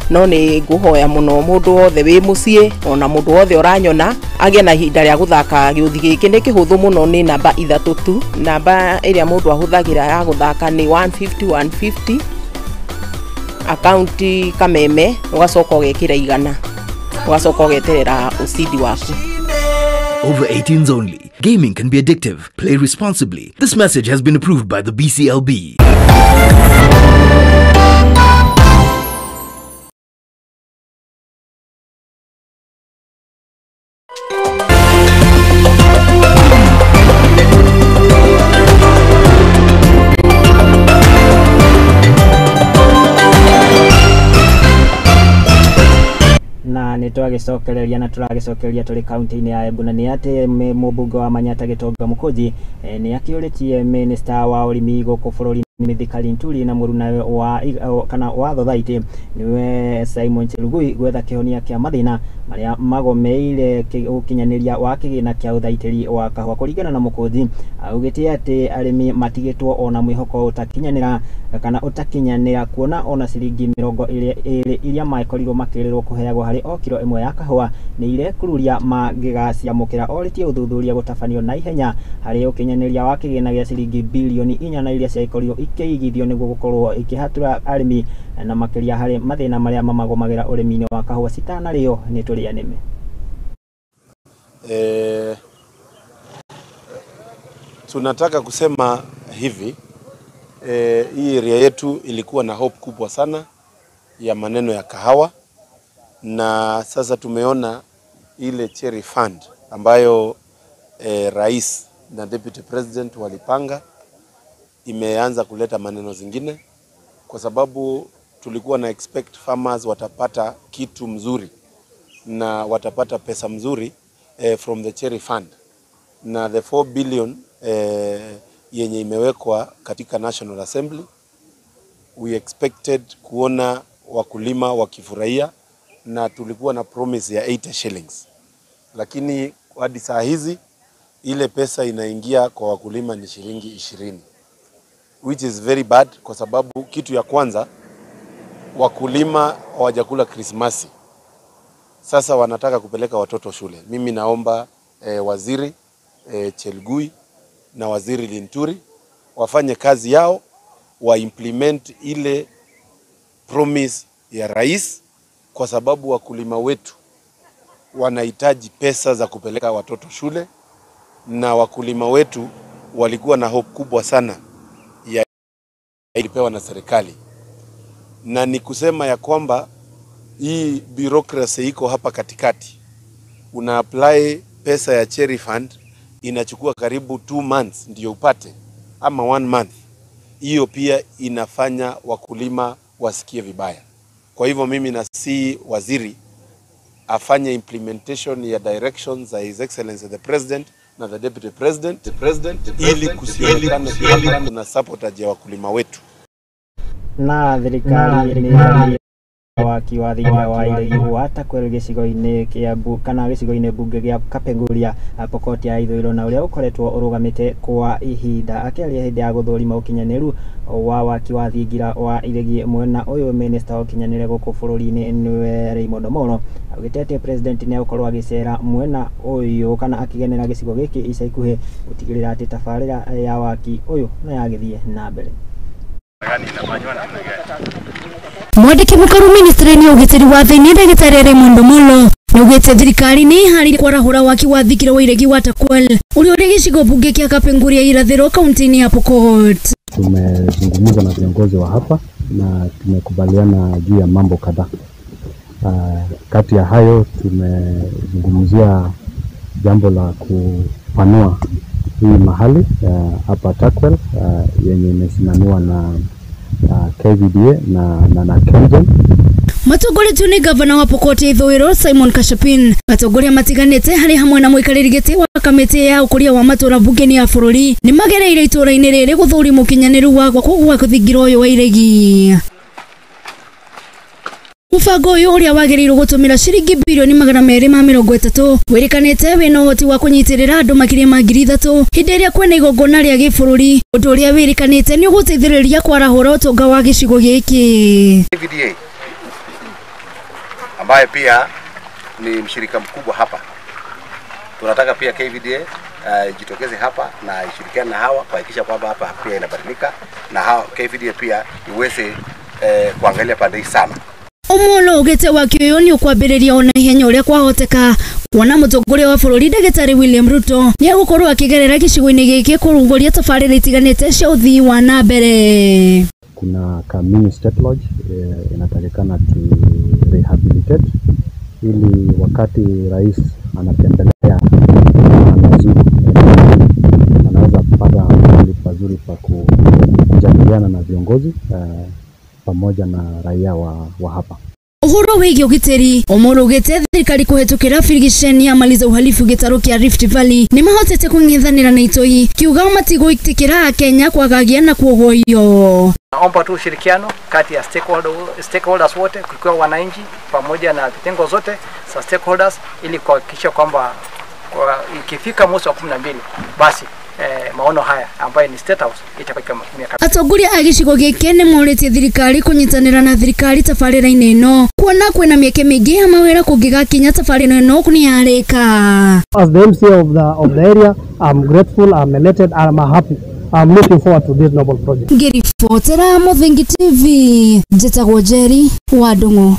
no nĩ ngũhoya mũno mũndũ wothe wĩ mũciĩ ona mũndũ wothe ũranyona agĩe na ihinda rĩa gũthaka gĩũthi gĩkĩ. Nĩ kĩhũthũ mũno, nĩ namba 3 tu. Namba ĩrĩa mũndũ ahũthagĩra ya gũthaka nĩ 150 150, akaunti Kameme, ũgacoka ũgekĩra 100, ũgacoka ũgeterera ucindi waku. Over 18s only. Gaming can be addictive. Play responsibly. This message has been approved by the BCLB. Na nĩ twagicokereria na tũragicokereria tũrĩ kaunti-inĩ ya Embu, na nĩ atĩ mũmbunge wa Manyata Gĩtonga Mũkũnji nĩ akĩũrĩtie minista wa ũrĩmi gũkũ bũrũri-inĩ Mithika Linturi na mũrunawe wa kana wa Thothaitĩ niwe Simon Chelugui gwetha kĩhonia kĩa mathĩna marĩa magomeire ũkinyanĩria wa kĩgĩna kĩa ũthaitĩri wa kahũa. Kũringana na Mũkũnji, augĩte atĩ arĩmi matigĩtwo ona mwĩhoko ũtakinyanĩra kana ũtakinyanĩra kuona ona ciringi 22 iria makorirwo makĩrĩrwo kũheagwo harĩ o kiro ĩmwe ya kahũa nĩ irekururia mangĩgaciamũkĩra. Orĩtie ũthuthuria gũtabanio na ihenya harĩ ũkinyanĩria wa kĩgĩna gĩa ciringi bilioni 4 na iria ciakorirwo ikĩigithio nĩguo gũkorwo ikĩhatura arĩmi na makĩria harĩ mathĩna marĩa mamagũmagĩra ũrĩmi-inĩ wa kahũa citanarĩo nĩ tũrĩa nĩme. Tunataka kusema hivi, hii area yetu ilikuwa na hope kubwa sana ya maneno ya kahawa, na sasa tumeona ile cherry fund ambayo rais na deputy president walipanga imeanza kuleta maneno zingine, kwa sababu tulikuwa na expect farmers watapata kitu mzuri na watapata pesa mzuri from the cherry fund, na the 4 billion yenye imewekwa katika National Assembly, we expected kuona wakulima wakifurahia, na tulikuwa na promise ya 80 shillings, lakini hadi saa hizi ile pesa inaingia kwa wakulima ni shilingi 20, which is very bad, kwa sababu kitu ya kwanza wakulima hawajakula Krismasi, sasa wanataka kupeleka watoto shule. Mimi naomba waziri Chelugui na waziri Linturi wafanye kazi yao, wa implement ile promise ya rais, kwa sababu wakulima wetu wanahitaji pesa za kupeleka watoto shule, na wakulima wetu walikuwa na hope kubwa sana ya ilipewa na serikali. Na ni kusema ya kwamba hii bureaucracy iko hapa katikati. Una apply Pesa ya Cherry Fund inachukua karibu 2 months ndio upate, ama 1 month. Hiyo pia inafanya wakulima wasikie vibaya. Kwa hivyo mimi nasi waziri afanye implementation ya directions za His Excellency the President na the Deputy President, ili kusionekane kuna sabotage ya wakulima wetu. Na thirikari ni waki wa thingira wa iregi wa Takwel gĩcigo-inĩ kĩa kana gĩcigo-inĩ mbunge gĩa Kapenguria Pokot ya ithũĩro na ũrĩa ũkoretwo ũrũgamĩte kwa ihinda. Akĩaria hĩndĩ ya gũthũrima ũkinyanĩru wa waki wa thingira wa iregi mwena ũyũ, minista wa ũkinyanĩria gũkũ bũrũri-inĩ nĩwe Raymond Omolo augĩte atĩ president nĩ egũkorwo agĩcera mwena ũyũ kana akĩgenera gĩcigo gĩkĩ ica ikuhĩ gũtigĩrĩra atĩ tabarĩra ya waki ũyũ nĩ yagĩthiĩ na mbere. Mwandĩki mũkũrũ ministry-inĩ ya ũgitĩri wa thĩinĩ ndagĩtarĩ Raymond Omolo nĩaugĩte thirikari nĩ ĩharĩirie kwarahũra waki wa thingira wa iregi wa Takwel ũrĩa ũrĩ gĩcigo mbunge kĩa Kapenguria irathĩro kaunti-inĩ ya Pokot. Tumezungumza na viongozi wa hapa na tumekubaliana juu ya mambo kadhaa. Kati ya hayo tumezungumzia jambo la kupanua hii mahali hapa Takwel yenye imesimamiwa na KVDA na KenGen. Matongoretio nĩ gavana wa Pokot ya ithũĩro Simon Kashapin. Atongoria matiganĩte harĩ hamwe na mũikarĩri gĩtĩ wa kamĩtĩ ya ũkũria wa matũra mbunge-inĩ ya bũrũri nĩ magereire itũra-inĩ rĩrĩ gũthũrima ũkinyanĩru wa gwakwo gwa thingira ũyũ wa iregi. Mũbango ũyũ ũrĩa wagĩrĩirwo gũtũmĩra ciringi birioni 230 wĩrĩkanĩte wĩna ũhoti wa kũnyitĩrĩra andũ makĩria ma 3,000 hĩndĩ ĩrĩa kwĩna igongona rĩa gĩbũrũri, ũndũ ũrĩa wĩrĩkanĩte nĩ ũgũteithĩrĩria kwarahũra ũtonga wa gĩcigo gĩkĩ. KVDA ambaye pia ni mshirika mkubwa hapa, tunataka pia KVDA jitokeze hapa na ishirikiane na hawa kuhakikisha kwamba hapa pia inabadilika na hawa KVDA pia iweze kuangalia pande hii sana. Omolo ugite waki ũyũ nĩ ũkwambĩrĩria ona ihenya ũrĩa kwahoteka kuona mũtongoria wa bũrũri ndagĩtarĩ William Ruto nĩ egũkorwo akĩgerera gĩcigo-inĩ gĩkĩ kũrũngũria tabarĩra itiganĩte cia ũthii wa na mbere. Kuna Kamini State Lodge inatakikana tu rehabilitate ili wakati rais anatembelea anazuru anaweza kupata mahali pazuri pa kujadiliana na viongozi pamoja na raia wa hapa. Uhoro wĩgiĩ ũgitĩri, Omolo ugĩte thirikari kũhetũkĩra birigiceni ya mali za uhalifu gĩtarũ kĩa Rift Valley nĩ mahotete kũng'ethanĩra na itoi kiuga matigũĩtĩkĩra Akenya kwagagia na kuogoyo. Naomba tu ushirikiano kati ya stakeholders wote, kukiwa wananchi pamoja na vitengo zote za stakeholders, ili kuhakikisha kwamba ikifika mwezi wa 12 basi maono haya ambayo ni State House itakuwa miaka. Atongoria a gĩcigo gĩkĩ nĩ morĩtie thirikari kũnyitanĩra na thirikari tabarĩra-inĩ ĩno kuona kwĩna mĩeke mĩingĩ ya mawĩra kũngĩgakinya tabarĩra ĩno nĩ yarĩka. As the MC of the area, I'm grateful, I'm elated, I'm happy. I'm looking forward to this noble project. Ngĩribotera Mũthingi TV, njĩtagwo Njeri wa Ndung'u.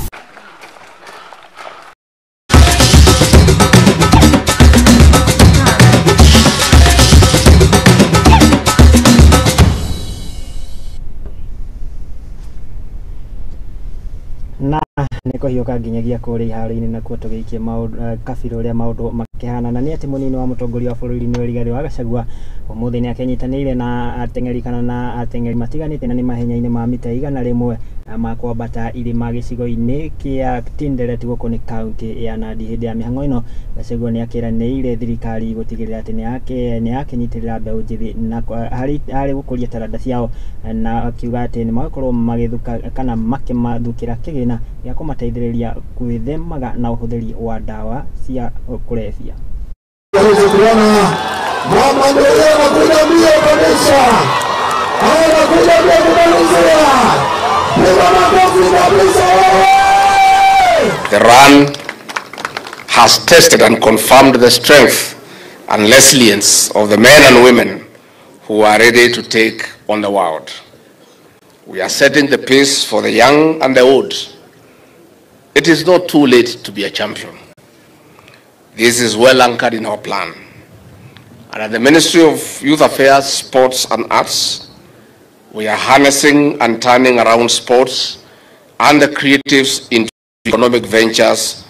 Na nĩkũhiũka nginyagia kũrĩa iharo-inĩ nakuo tũgĩikie maũndũ kabira ũrĩa maũndũ makĩhana, na nĩ atĩ mũnini wa mũtongoria wa bũrũri nĩwe Rigathĩ wa Gachagua ũmũthĩ nĩ akĩnyitanĩire na ateng'eri kana na ateng'eri matiganĩte na nĩ mahenya-inĩ ma mita 100 ma kwambata irĩma gĩcigo-inĩ kĩa Tinderet gũkũ nĩ kaunti ya Nandi. Hĩndĩ ya mĩhang'o ĩno Gachagua nĩ akĩranĩire thirikari gũtigĩrĩra atĩ nĩ yakĩnyitĩrĩra mbeũ njĩthĩ na harĩ gũkũria taranda ciao, na akiuga atĩ nĩ magakorwo magĩthuka kana makĩmathukĩra kĩgĩna gĩa kũmateithĩrĩria gwĩthemaga na ũhũthĩri wa ndawa cia kũrebia. Mama ndio anakuja mbio kabisa. Anakuja mbio kumalizia. Piga makofi kabisa wewe. The run has tested and confirmed the strength and resilience of the men and women who are ready to take on the world. We are setting the pace for the young and the old. It is not too late to be a champion. This is well anchored in our plan. And at the Ministry of Youth Affairs, Sports and Arts, we are harnessing and turning around sports and the creatives into economic ventures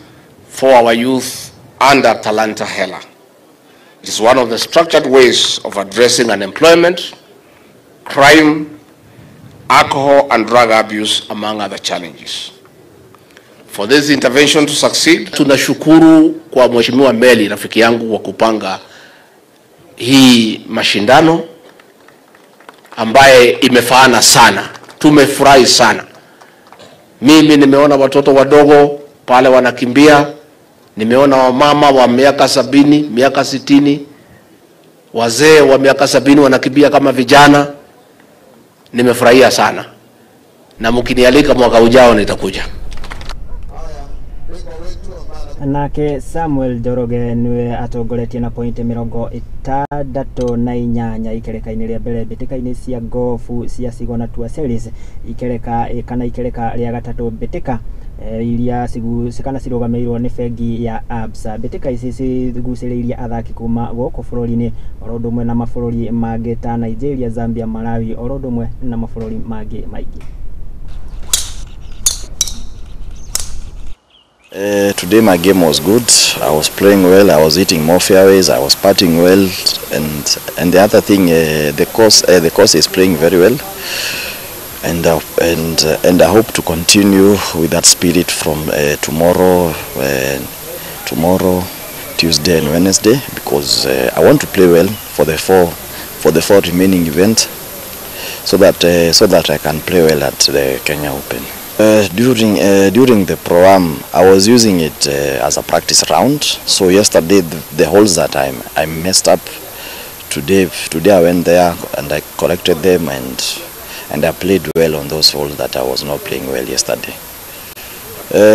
for our youth under Talanta Hela. It is one of the structured ways of addressing unemployment, crime, alcohol and drug abuse, among other challenges. For this intervention to succeed, Tunashukuru kwa Mheshimiwa Meli rafiki yangu wa kupanga hii mashindano ambaye imefaana sana. Tumefurahi sana. Mimi nimeona watoto wadogo pale wanakimbia, nimeona wamama wa miaka 70, miaka 60, wazee wa miaka 70 wanakimbia kama vijana. Nimefurahia sana, na mkinialika mwaka ujao nitakuja. Nake Samuel Njoroge niwe atongoretie na pointi 68 ikereka-inĩ rĩa mbere mbĩtĩka-inĩ cia gofu cia Sigona Tour Series ikereka kana ikereka rĩa gatatũ mbĩtĩka iria kana cirũgamĩrĩirwo nĩ bengi ya Absa. Mbĩtĩka ici cigucĩrĩirie athaki kuma gũkũ bũrũri-inĩ oro ũndũ ũmwe na mabũrũri mangĩ ta Nigeria, Zambia, Malawi oro ũndũ ũmwe na mabũrũri mangĩ maingĩ. Today my game was good. I was playing well. I was hitting more fairways. I was putting well, and the other thing, the course is playing very well, and I hope to continue with that spirit from tomorrow, Tuesday and Wednesday, because I want to play well for the four remaining events, so that I can play well at the Kenya Open. During the Pro-Am, I was using it as a practice round. So yesterday, the holes that I messed up, today I went there and I corrected them, and I played well on those holes that I was not playing well yesterday.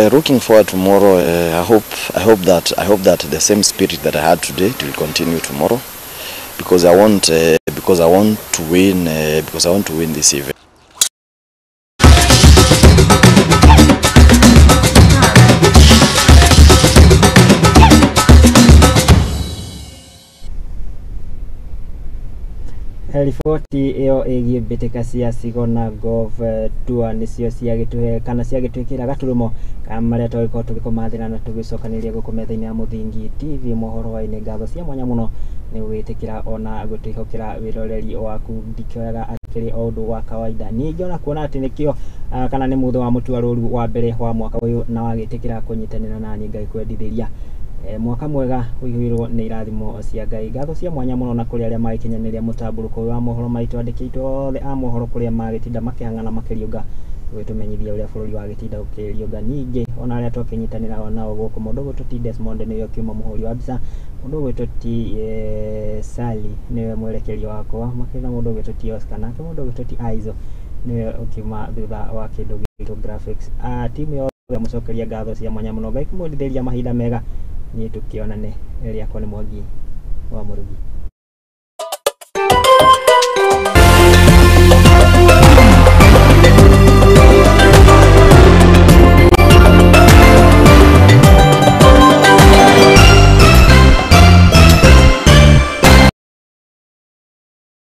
Looking forward tomorrow, I hope that the same spirit that I had today will continue tomorrow, because I want to win this event. Riboti ĩyo ĩgiĩ mbĩtĩka cia Sigona Golf Tour nĩcio ciagĩtũhe kana ciagĩtwĩkĩra gaturumo ka marĩa twagĩkorwo tũgĩkũmathĩra na tũgĩcokanĩrĩria gũkũ metha-inĩ ya Mũthingi TV mohoro wa-inĩ. Ngatho cia mwanya mũno nĩ gwĩtĩkĩra ona gũtwĩhokera wĩroreri waku, ndikĩoyaga akĩrĩ o ũndũ wa kawaida. Ningĩ ona kuona atĩ nĩkĩo kana nĩ mũthũ wa mũtua rũru wa mbere wa mwaka ũyũ na wagĩtĩkĩra kũnyitanĩra nani Ngai kwendithĩria mwaka mwega ũihũirwo nĩ irathimo cia Ngai. Ngatho cia mwanya mũno na kũrĩ arĩa magĩkinyanĩria mũtambũrũko wa mohoro maitũ, andĩkĩtwo othe a mohoro kũrĩa magĩtinda makĩhang'ana makĩriũnga gwĩtũmenyithia ũrĩa bũrũri wagĩtinda ũkĩriũnga. Ningĩ ona arĩa twakĩnyitanĩra nao gũkũ, mũndũ ũgwĩtwo ti Desmond nĩwe ũkiuma mũhũri wa mbica, mũndũ ũgwĩtwo ti Sally nĩwe mwerekeri wakwa, makĩria mũndũ ũgwĩtwo ti Oscar, nake mũndũ ũgwĩtwo ti Aizo nĩwe ũkiuma thutha wa kĩndũ gĩtwo graphics. Timu yothe mũcokeria ngatho cia mwanya mũno. Ngai kũmwendithĩria mahinda mega, niĩ tũkĩonane. Rĩakwa nĩ Mwangi wa Mũrugi.